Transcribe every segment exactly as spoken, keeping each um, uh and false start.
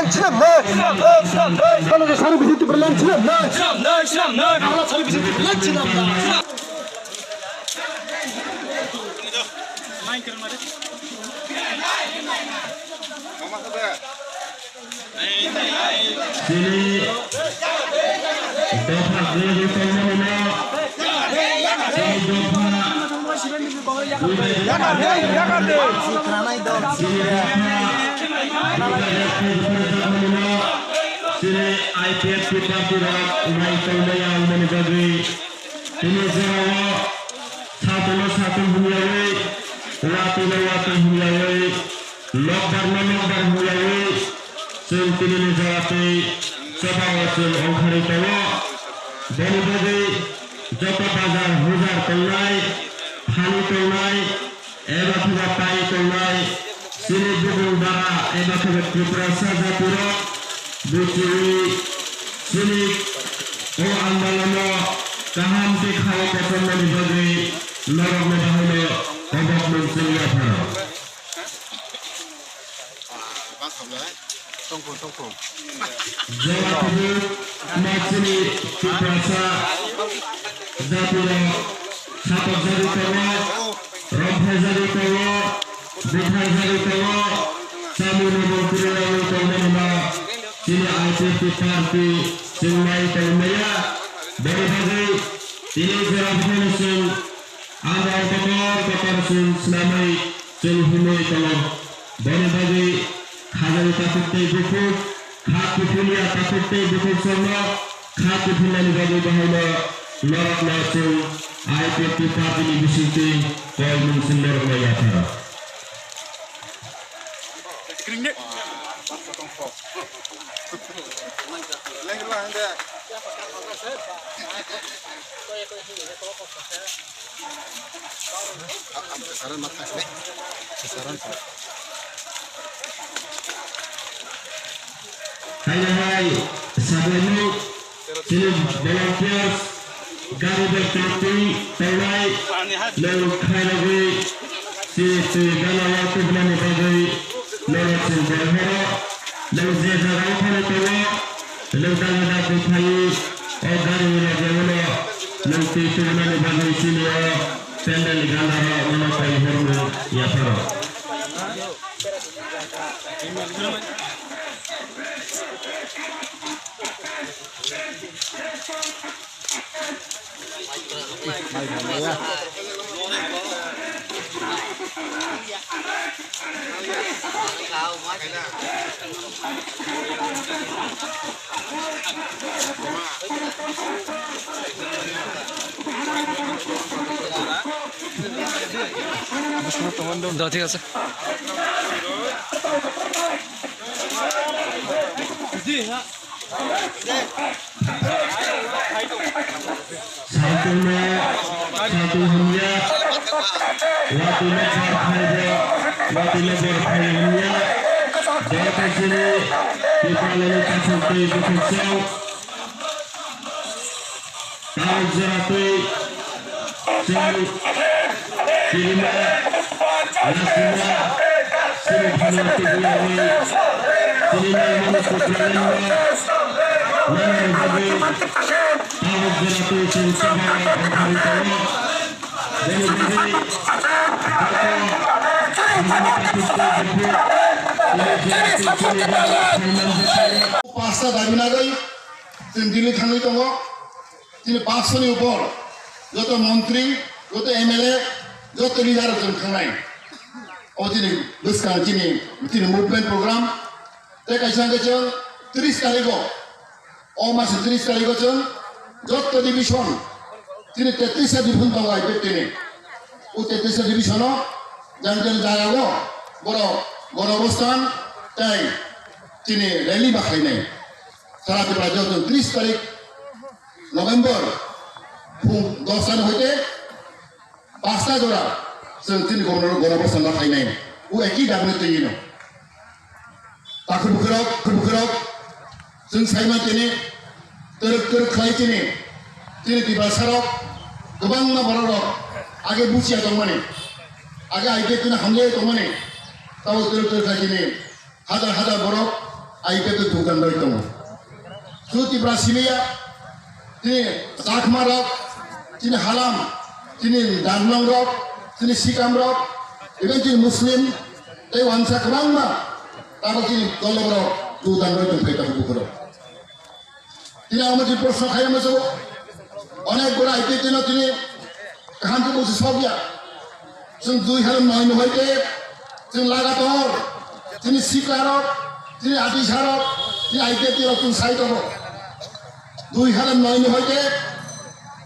Swnamnai. Swnamnai, swnamnai. Swnamnai, swnamnai. Swnamnai, swnamnai. Swnamnai, swnamnai. Swnamnai, swnamnai. Chini dopha guru tongmani no, chini dopha, chini dopha, chini I P F T party rok nai tongmaya wngmani bagwi, chini jorao satung no satung hwnyawi, watwi no watwi hwnyawi, nokbar no nokbar hwnyawi, chwng tinini jora twi chobao chwng ongkharwi tongo. Boni bagwi joto bazar hujar tongnai, thani tongnai, eba khe ba pai tongnai, chini bukung bara eba khe ba Tiprasa jatirok buchiwi chini o andolono kaham khe khaui kochomnani bagwi norokno bahaino kobokmung chwng yapharo. Jora kubu ma chini Tiprasa jatirok satok jagwi tongo, romphai jagwi tongo, buthar jagwi tongo, chamung nubung kwrwi rogwi tongmani no chini I P F T party chwng nai tongmaya. Boni bagwi tini jora phano chwng Ang rang kotor kotor chwng swnamwi chwng himwi tongo. Boni bagwi khajani takhuk tei bukhuk, kha kiphilya takhuk tei bukhuk chwngno kha kiphilnani bagwi bahaino norokno chwng I P F T party ni bisingtwi koi mung chwng norokno yapharo. Haino hai sabaimung chini volunteers gari bai tongtwi tongnai nwng khairogwi chini twi gana o tubunani bagwi nono chwng borok horo nwng je jaga o phano tongo. Nwng dagi dagi phaiwi o gari ni logeo no nwng twi tubunani bagwi chini o pandal ni gana o nono twi hor nwng yapharo. Da, thik ase. Satung no satung hamya, watwi no bar phai bo, watwi no bar phai hamya. Jota chini Tipralani kathok tei bukhuk chao. Tamo jora twi chwng kirima, nasima, chini phano tubuyarwi, chini nangmani kwplangno nanani bagwi tamo jora twi chwng chobao ongkharwi tongo. Boni bagwi joto chini kathok tei bukhuk, chini jora twi chini bagwi khainani bagwi. Pasta dabi nagwi chwng Delhi thangwi tongo. Chini paanch soni upor joto montri, joto M L A, joto leader rok chwng thangnai. O chini bwskang chini, chini movement program. Tei kaisa hwnkhe chwng tris tarikh o, o mas ni tris tarikh o chwng joto division, chini tetris ta division tongo I P F T ni. O tetris ta division o jang jang jaga o borok gonobosthan tei chini rally ba khlainai. Sara Tripura joto tris tarikh November phung dos ta ni hoite pasta jora chwng chini governor, governor bosong no phainai. O eki dabi no twi no. Takhuk bukhurok, khuk bukhurok, chwng saima tini twrwk twrwk khlai tini, tini Tiprasa rok kwbangma borok rok age buchiya tongmani, age I P F T no hamjagwi tongmani, tabuk twrwk twrwk khlai tini. Hazar hazar borok I P F T ni jogdan rwi tongo. Chu Tipra simiya, chini Chakma rok, chini Halam, chini Danglong rok, chini Sikam rok, even chini Muslim, tei wansa kwbangma, tabok chini dolo borok jogdan rwi tongphai tongo bukhuk rok. Tini ang mosi proshno khaima se, onek gora I P F T no tini kaham khe busi sokya. Chwng dui hazar noi ni hoite chwng lagator chini sikla rok, chini atisa rok, chini I P F T rok chwng sai tongo. Dui hazar noi ni hoite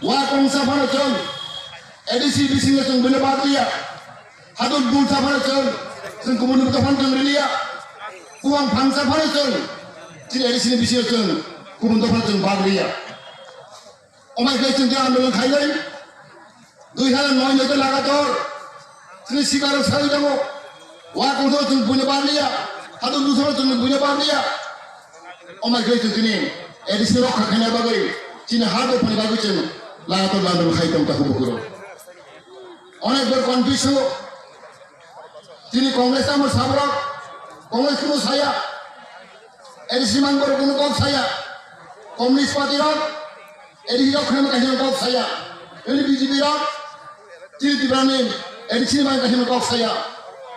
wa kongsa phano chwng A D C bisingo chwng buino bad liya. Haduk dul sa phano chwng, chwng kubun dopha phano chwng riliya. Kuwang phang sa phano chwng, chini A D C ni bisingo chwng kubun dopha chwng bag liya. Omai khe chwng je andolon khailai. Dui hazar noi ni lagator chini sikla rok sai tongo. Wa kongsa chwng buino bad liya. Haduk dul sa phano chwng buino bad liya. Omai khe chwng chini A D C rok kha khaina bagwi chini ha dophani bagwi chwng lagator andolon khai tong ta kubukuro. Onek bar confuse o. Tini Congress amo sabrok, Congress kuno saya. A D C mang borok kuno kok saya. Communist Party rok, A D C rok kheno kaisa kok saya. Ini B J P rok, tini Tripura ni A D C ni mang kaisa kok saya.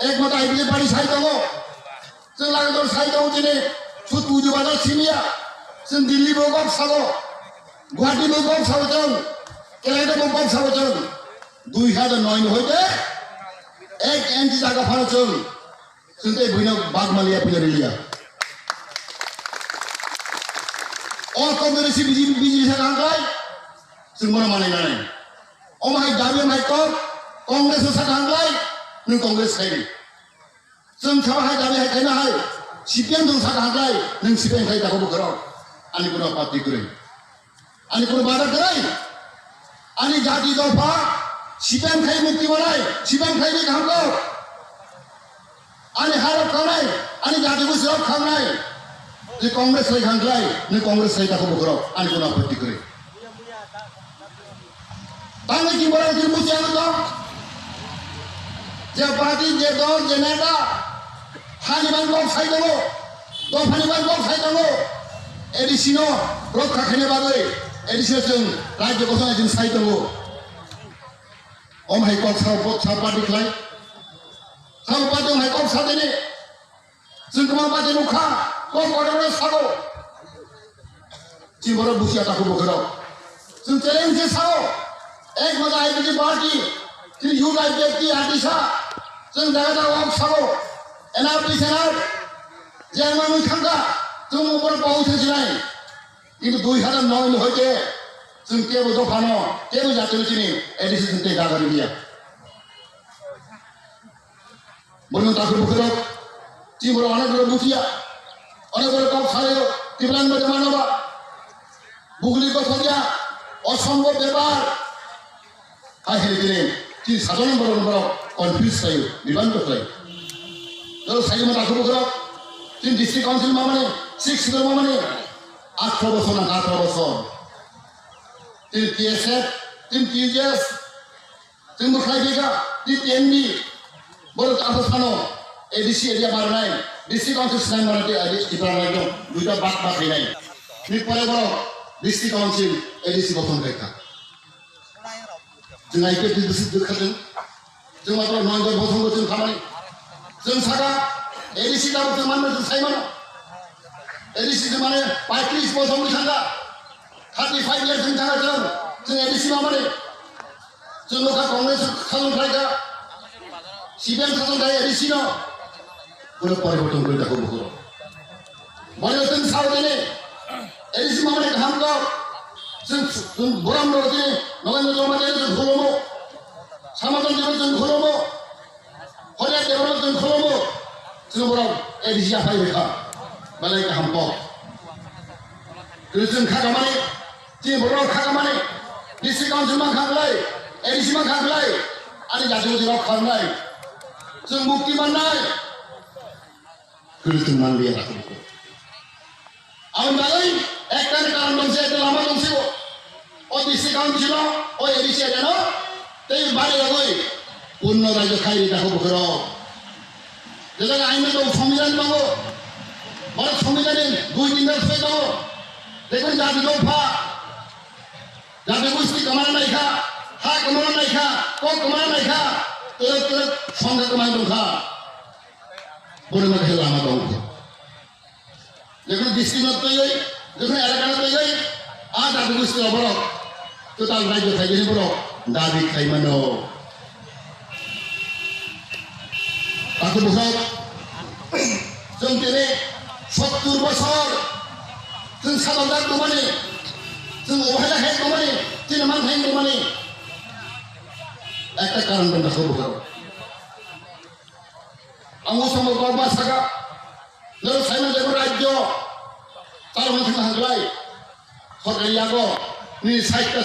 Ek mata I P F T party sai tongo. Chwng lagator sai tongo chini, sut pujo bazar simiya. Chwng Delhi bo kok sago, Guwahati bo kok sago chwng, Calcutta bo kok sago chwng. Dui hazar noi ni hoite ek inch jaga phano chwng, chwng tei buino bag maliya puja riliya. O kok dori si B J P, B J P sa kangklai, chwng bono manai nanai. Omo hai dabi omo hai kok, Congress sa kangklai, nwng Congress khaidi. Chwng sabo hai dabi hai khaina hai, C P M chwng sakha hwnklai, nwng C P M khai tako bwkhwrok. Ani kuno apatti kwrwi. Ani kuno bada kwrwi. Ani jati dopha, C P M khai mukti manai, C P M khai ni kaham kok. Ani harok khangnai, ani jati gusirok khangnai. Je Congress khai hwnklai, nwng Congress khai tako bwkhwrok. Ani kuno apatti kwrwi. Tangwi ki borok kiri buchi ano tong. Je party, je dol, je neta, hani bang kok sai tongo, dophani bang kok sai tongo, A D C no rokha khaina bagwi, A D C no chwng rajyo gosonai chwng sai tongo. Om hai kok sa, sa party khlai, sa party om hai kok sa dini. Chwng kwbang bati nukha, kok kotorno sago. Chini borok busia takhuk bwkhwrok. Chwng challenge se sao. Ek mata I P F T party. Chini youth I P F T R T sa. Chwng jaga jaga wng sao. Enough is enough. Je ang manwi thangkha. Chwng borok pawi thangsinai. Kintu dui hazar noi ni hoite chwng kebo dophano, kebo jatino chini A D C chwng tei dagarwi liya. Borokno takhuk bwkhwrok, chini borok onek borok buchiya, onek borok kok sayo, Tiprani bagwi mano ba, buguli kok sadia, osombhob bepar. Hai hai khe chini sajono borok borok confuse khlaio, bibhanto khlaio. Jaro sayo ma takhuk bwkhwrok, chini district council mamani, six schedule mamani, atharo bosor na atharo bosor. Chini T S F, chini T J S, Chwng bwkhlai khe kha, T T M B, borok aswk sano A D C area barnai, district council swnam barnai tei A D C Tipra Motha duita bak bak khainai. Ni pore borok district council A D C gothon khai kha. Chwng I P F T district dwkha chwng. Chwng matro noi jon bosong bo chwng khamani. Chwng saka A D C tabuk chwng manwi chwng sai mano. A D C chwng mane paitris bosong ni thangkha. Thirty five years chwng thangkha chwng. Chwng A D C mamani. Chwng nukha Congress khajang khlaikha, C P M khajang khlai A D C no. Bono poriborton kori dakho bukhuk. Bono chwng sao tini, A D C mamani kaham kok. Chwng, chwng borom rok tini, Nogendra Debbarma tini chwng khulumo. Sanatan Debbarma chwng khulumo. Horia Debbarma chwng khulumo. Chwng borom A D C aphai rikha. Belai kaham kok. Tini chwng kha kamani, chini borok kha kamani, district council man kha khlai, A D C man kha khlai, ani jati jati rok kha khlai. Chwng mukti mannai. Tini chwng man liya rakhwk. Aboni bagwi ekta ni karon dongse, ekta lama dongse bo. O district council o, o A D C no, tei bari rogwi punno rajyo khai ri dakho bukhuk rok. Jesa ain no tong, songbidhan tongo. Bharat Songbidan ni dui tin bar soi tongo. Jekon jati dopha, jati gosti kwmana naikha, ha kwmana naikha, kok kwmana naikha, twrwk twrwk songkha kwmai tongkha. Boni ma khe lama tongkha. Jekon district no twiwi, jekon elaka no twiwi, a jati gosti rok borok total rajyo thaigini borok dabi khaimano. Takhuk bukhuk, chwng tini sottur bosor chwng sabangjak tongmani, chwng obahaila hai tongmani, chini manthai tongmani ekta karon dong takhuk bukhuk. Ang usamo kokma saka, norok saimano jekon rajyo, taro wngthang hanglai. Hotel yago ni side ta